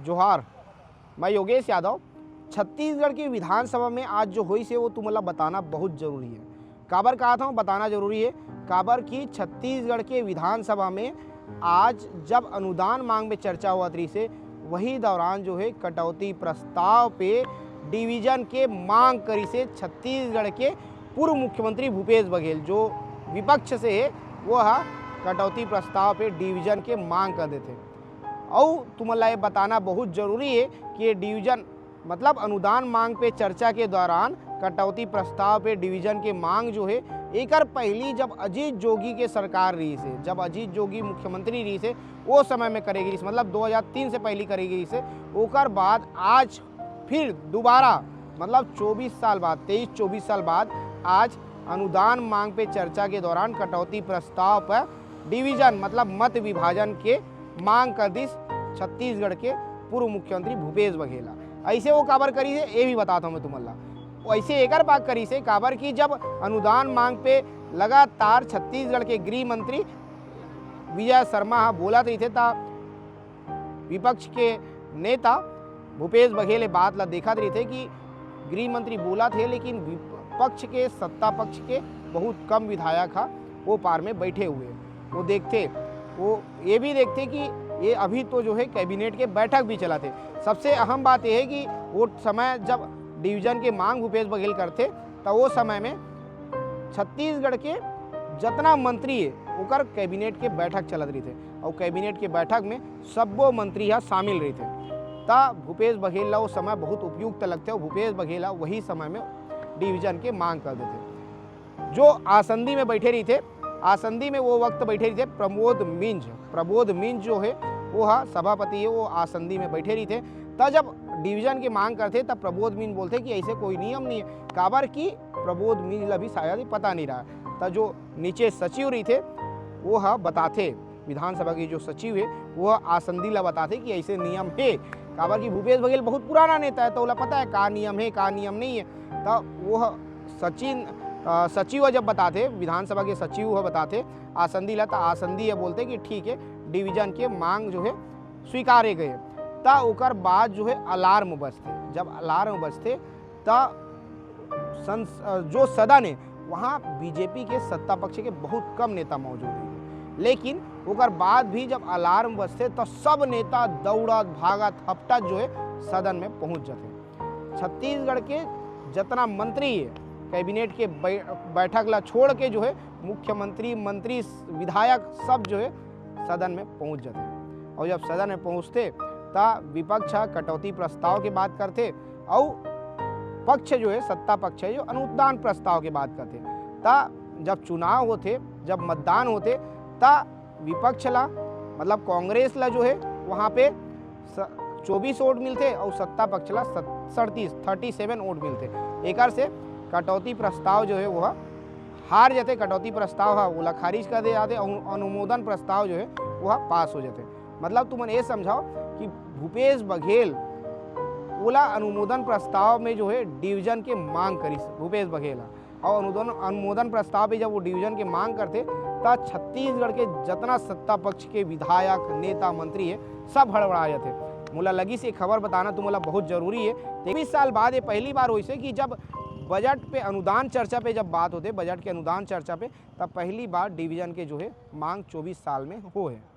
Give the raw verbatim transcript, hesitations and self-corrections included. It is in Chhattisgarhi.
जोहार, मैं योगेश यादव। छत्तीसगढ़ के विधानसभा में आज जो होइस हे, वो तुमन ला बताना बहुत जरूरी हे। काबर कहत हंव बताना जरूरी हे? काबर कि छत्तीसगढ़ के विधानसभा में आज जब अनुदान मांग में चर्चा होवत रहिस हे, वही दौरान जो हे कटौती प्रस्ताव पे डिवीजन के मांग करिस हे छत्तीसगढ़ के पूर्व मुख्यमंत्री भूपेश बघेल, जो विपक्ष से हे, वो ह कटौती प्रस्ताव पे डिवीजन के मांग कर देथे। अउ तुमन ला ये बताना बहुत जरूरी हे कि ये डिवीजन, मतलब अनुदान मांग पे चर्चा के दौरान कटौती प्रस्ताव पे डिवीजन के मांग जो हे, एकर पहिली जब अजीत जोगी के सरकार रहिस हे, जब अजीत जोगी मुख्यमंत्री रहिस हे, वो समय में करे गिस, मतलब दो हज़ार तीन से पहिली करे गिस हे। ओकर बाद आज फिर दोबारा, मतलब चौबीस साल बाद, तेईस चौबीस साल बाद आज अनुदान मांग पे चर्चा के दौरान कटौती प्रस्ताव पर डिवीजन, मतलब मत विभाजन के मांग कर दिस छत्तीसगढ़ के पूर्व मुख्यमंत्री भूपेश बघेल ह। अइसे वो काबर करिस हे, ये भी बताता हूँ मैं तुमन ला। अइसे एकर बात करिस हे, काबर कि जब अनुदान मांग पे लगातार छत्तीसगढ़ के गृह मंत्री विजय शर्मा ह बोलत रहिथे, त विपक्ष के नेता भूपेश बघेल ए बात ला देखत रहिथे कि गृह मंत्री बोलत हे, लेकिन विपक्ष के, सत्ता पक्ष के बहुत कम विधायक ह वो पार में बैठे हुए। वो देखथे, वो ये भी देखथे कि ये अभी तो जो हे कैबिनेट के बैठक भी चलत हे। सबसे अहम बात ये हे कि वो समय जब डिवीजन के मांग भूपेश बघेल करथे, त वो समय में छत्तीसगढ़ के जतना मंत्री हे, ओकर कैबिनेट के बैठक चलत रहिथे, अउ कैबिनेट के बैठक में सब्बो मंत्री ह शामिल रहिथे। त भूपेश बघेल ला वो समय बहुत उपयुक्त लगथे, अउ भूपेश बघेल ह वही समय में डिवीजन के मांग कर देथे। जो आसंदी में बैठे रहिथे, आसंदी में वो वक्त बैठे रहिथे प्रमोद मिंज। प्रमोद मिंज जो हे, वो ह सभापति हे, वो आसंदी में बैठे रहिथे। त जब डिवीजन के मांग करथे, त प्रमोद मिंज बोलथे कि ऐसे कोई नियम नहीं है, काबर कि प्रमोद मिंज ला भी शायद ही पता नहीं रहा। त जो नीचे सचिव रहिथे, वो ह बताथे, विधानसभा के जो सचिव हे, वो आसंदी ला बताथे कि ऐसे नियम हे, काबर कि भूपेश बघेल बहुत पुराना नेता है, तो ओला पता है का नियम हे, का नियम नहीं है। त वो ह सचिन, अ, सचिव ह जब बताथे, विधानसभा के सचिव ह बताथे आसंदी ला, त आसंदी ह बोलथे कि ठीक है, डिवीजन के मांग जो है स्वीकारे गए। त ओकर बाद जो है अलार्म बजथे। जब अलार्म बजथे, त संस-, अ, जो सदन है, वहाँ बीजेपी के सत्ता पक्ष के बहुत कम नेता मौजूद रहिथे, लेकिन ओकर बाद भी जब अलार्म बजथे, त सब नेता दौड़त, भागत, हपटत जो है सदन में पहुँच जाथे। छत्तीसगढ़ के जतना मंत्री है, कैबिनेट के बै-, बैठक ला छोड़ के जो है मुख्यमंत्री, मंत्री, विधायक सब जो है सदन में पहुँच जाथे। और जब सदन में पहुँचथे, त विपक्ष ह कटौती प्रस्ताव के बात करथे, अउ पक्ष जो है, सत्ता पक्ष है, जो अनुदान प्रस्ताव के बात करथे। त जब चुनाव होथे, जब मतदान होथे, त विपक्ष ला, मतलब कांग्रेस ला जो है, वहाँ पे स-, चौबीस वोट मिलथे, अउ सत्ता पक्ष ला सत-, सड़तीस, थर्टी सेवन वोट मिलथे। एकर से कटौती प्रस्ताव जो है, वो हार जाथे। कटौती प्रस्ताव ह ओला खारिज कर दे जाथे, अउ अनुमोदन प्रस्ताव जो है, वो पास हो जाथे। मतलब तुमन ये समझाओ कि भूपेश बघेल ओला अनुमोदन प्रस्ताव में जो है डिवीजन के मांग करिस भूपेश बघेल ह। और अनुदान, अनुमोदन प्रस्ताव पे जब वो डिवीजन के मांग करथे, त छत्तीसगढ़ के जतना सत्ता पक्ष के विधायक, नेता, मंत्री है, सब हड़बड़ा जाथे। मोला लगिस ये खबर बताना तुमन ला बहुत जरूरी है। तेईस साल बाद ये पहली बार होइस हे कि जब बजट पे अनुदान चर्चा पे जब बात होथे, बजट के अनुदान चर्चा पे, तब पहली बार डिवीजन के जो है मांग चौबीस साल में हो है।